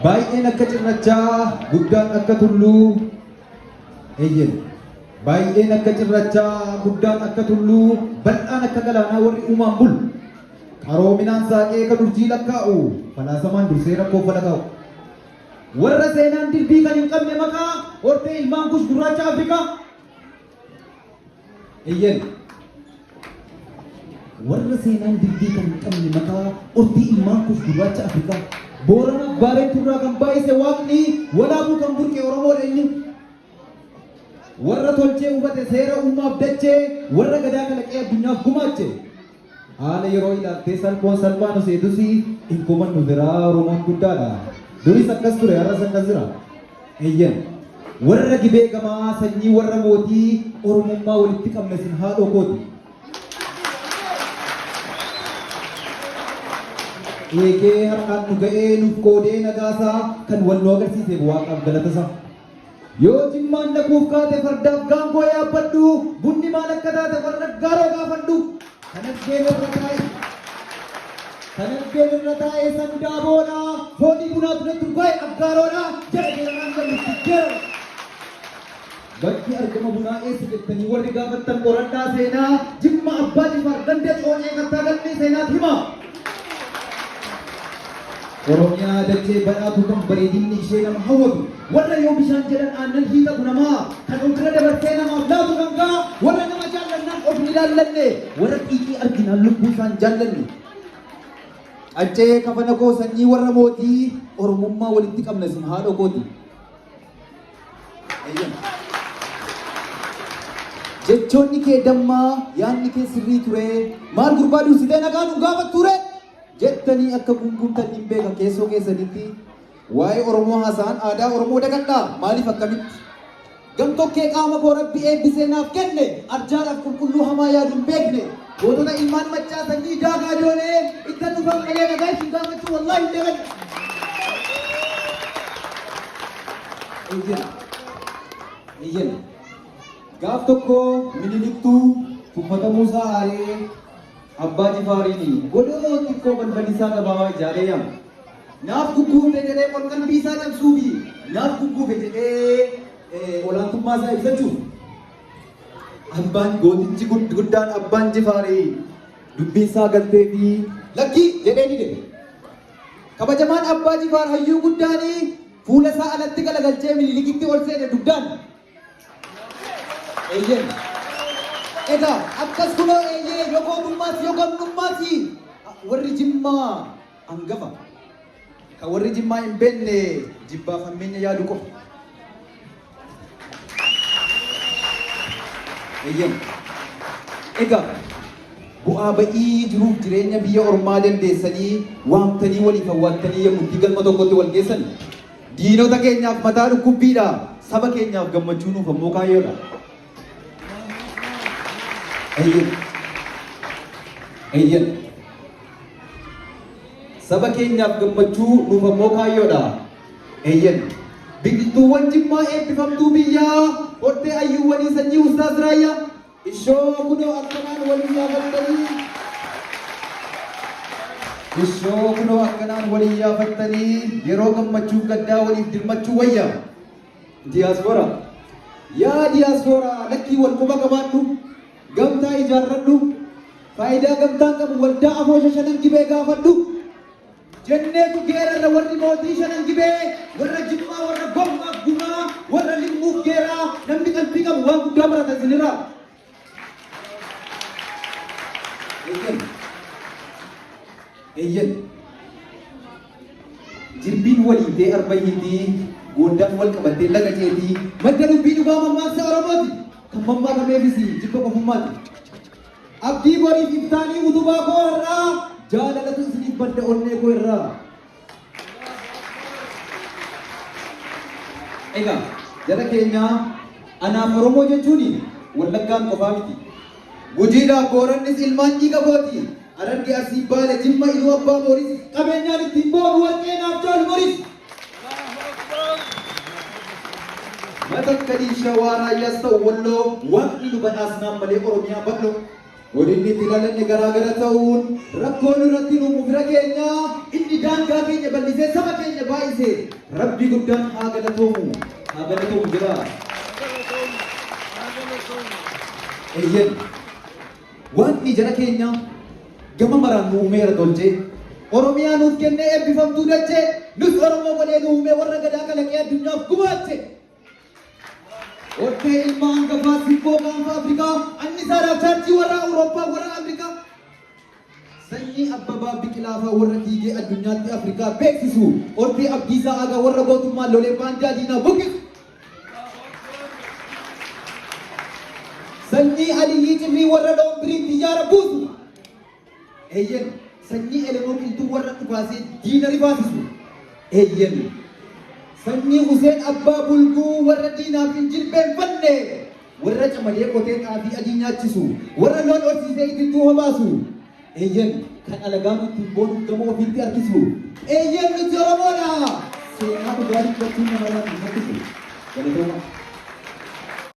Baay'een akka cirrachaa, guddaan akka tulluu. Eeyyen. Baay'een akka cirrachaa, guddaan akka tulluu, bal'aan akka galaanaa warri uumaan bulu. Qaroominaan saaqee kan urjii lakkaa'u, falaasamaan dursee rakkoo fala kaa'u. Warra seenaan dilbii kan hin qabne maqaa, hortee ilmaan Kush gurraacha Afrikaa. Eeyyen. Warra seenaan dilbii kan hin qabne maqaa, hortee ilmaan Kush gurraacha Afrikaa. Booranaaf Baareenturraa kan baay'ise Waaqni, Walaabuu kan burqe Oromoodha inni. Warra tolchee hubate seera uumaaf dachee, warra gadaa kalaqee addunyaaf gumaache. Haala yeroo ilaaltee salphoon salphaa nu seetus hin komannu biraa Oromoon guddaadha. Duris akkas ture, har'as akkas jira. Eeyyen. Warra Gibee gamaa sanyii warra mootii, Oromummaa walitti qabna isin haadhoo kooti. Eegee har'aan nu ga'ee nuuf qoodee nagaasaa, kan wal nu agarsiiseef Waaqaaf galatasaa. Yoo Jimmaan dhaquuf kaate fardaaf gaangoo yaabbadhu, bunni maal akka taate warra Gaaroo gaafadhu. Kan argeen irra taa'e kan argeen irra taa'e san daaboodha, foolii bunaatu natti urgaa'e Aggaaroodha jedha geeraraan gallutti geerara. Bakki argama bunaa eessa jettanii warri gaafattan qoradhaa seenaa, Jimma Abbaa Jifaar ganda Coocee Kattaa galmee seenaat hima. Oromiyaa dachee badhaatuu kan bareedinni ishee nama hawwatu, warra yoo bishaan jedhan aannan hiixatu namaa, kan ofirra dabarsee namaaf laatu dhangaa, warra nama jaallannaan of hin ilaallanne, warra xiiqii arginaan lubbuu isaan jaallanne. Qaccee kafana koo sanyii warra mootii, Oromummaa walitti qabna isin haadhoo kooti. Jechoonni kee dammaa, yaadni kee sirrii ture, maal gurbaa dursitee nagaa nu gaafatture jettanii akka gungumtan hin beeka keessoo keessanitti. Waa'ee Oromoo haasa'an aadaa Oromoo dagadhaa, maaliif, akkamitti? Gamtokkee qaama koo Rabbi eebbisee naaf kenne, arjaadhaaf qulqulluu hamaa yaadu hin beekne, gootota ilmaan Maccaa sanyii Daagaa Doolee, ittan dhufan malee nagaa isin gaafachuu wallaahi hin dagadhu. Eeyyen. Eeyyen. Gaaf tokko Miniliktuu tuffatamuu isaa aaree Abbaa Jifaariin godoo xiqqoo balballi isaa gabaabaa ijaaree yaame. Naaf gugguufe jedhee qorqalbii isaa cabsuufi naaf gugguufe jedhee olaantummaa isaa ibsachuuf. Abbaan gootichi guddaan Abbaan Jifaarii dubbiin isaa galtee fi lakkii jedhee dide. Kabajamaan Abbaa Jifaar hayyuu guddaanii fuula isaa alatti galagalchee Minilikitti ol seene dugdaan. Eeyyeen. Egaa akkas kunoo, eeyyee, yoo gootummaas yoo gamnummaas warri Jimmaa hangafa. Kan warri Jimmaa hin beekne jibbaaf hammeenya yaadu qofa. Eeyyeen. Egaa bu'aa ba'ii jiruuf jireenya biyya ormaa dandeessanii waamtanii waliif awwaattanii yommuu itti galma tokkotti wal geessan diinota keenyaaf mataa dhukkubbiidha. Saba keenyaaf gammachuu, nuuf ammoo kaayyoodha. Eeyyeen. Eeyyeen. Saba keenyaaf gammachuu, nuuf ammoo kaayyoodha. Eeyyen. Biqiltuuwwan Jimmaa eebbifamtuu biyyaa, hortee ayyuuwwanii sanyii Ustaaz Raayyaa. Ishoo kunoo akkanaan waliin yaafattanii. Ishoo kunoo akkanaan waliin yaafattanii yeroo gammachuuf gaddaa waliif dirmachuu wayya. Diyaaspooraa. Yaa diyaaspooraa, lakkii wal quba qabaadhu. Gamtaa ijaarradhu. Faayidaa gamtaan qabu waldaa Afoosha Shanan Gibee gaafadhu. Jenneetu geerarra warri mootii Shanan Gibee, warra Jimmaa, warra Gommaaf Gumaa, warra Limmuuf Geeraa, namni qalbii qabu waan guddaa barata isinirraa. Eeyyen. Eeyyen. Jirbiin waliitee arba hiitii, gooddaan wal qabattee laga ceetii, madda dubbii dhugaa mammaaksa Oromooti. Kan mammaakameefis jibba qofummaati. Abdii boriif iftaanii utubaa koo har'aa, jaalalatu isiniif badda onnee koo irraa. Egaa jara keenyaa, anaaf Oromoo jechuun Wallaggaan qofaa miti. Gujiidhaaf Boorannis ilmaan dhiiga kooti. Hararge, Arsii, Baale, Jimma, Iluu Abbaa Booris, qabeenyaan ittiin boonu warqee naaf caalu boris. Matakkalii, Shawaa, Raayyaas ta'u Walloo, Waaqni nu badhaasnaan malee Oromiyaa bal'oo. Godinni itti dhalanne garaagara ta'uun rakkoo nurratti uumu fira keenya inni daangaa keenya bal'isee saba keenya baay'ise Rabbi guddaan haa galatoomu, haa galatoomu jedha. Eeyyen, Waaqni jara keenya gama maraan nu uumeera tolchee. Oromiyaa nuuf kennee eebbifamtuu dachee, nus Oromoo godhee nu uumee warra Gadaa kalaqee addunyaaf gumaache. Hortee ilma hangafaa simboo gaanfa Afrikaa, annisaadhaaf chaarjii warra Awurooppaa warra Ameerikaa. Sanyii Abbabaa Biqilaafaa warra fiigee addunyaatti Afrikaa beeksisu. Hortee Abdiisaa Aagaa warra gootummaan lolee baandaa diinaa buqqisu. Sanyii Aliyyii Cirrii warra dhoombiriin xiyyaara buusu. Eeyyen, sanyii Elemoo Qilxuu warra dhukaasee diina rifaasisu. Eeyyen, sanyii Huseen Abbaa Bulguu warra diinaaf hin jilbeenfanne, warra camadee qotee xaafii adii nyaachisu, warra loon horsiisee itittuu hobaasu. Eeyyen, kan alagaa nutti hin boonuuf gama ofiitti harkisu. Eeyyen, nuti Oromoodha! Seenaa dhugaa dubbachuun namarraa hin harkisu. Galatoomaa.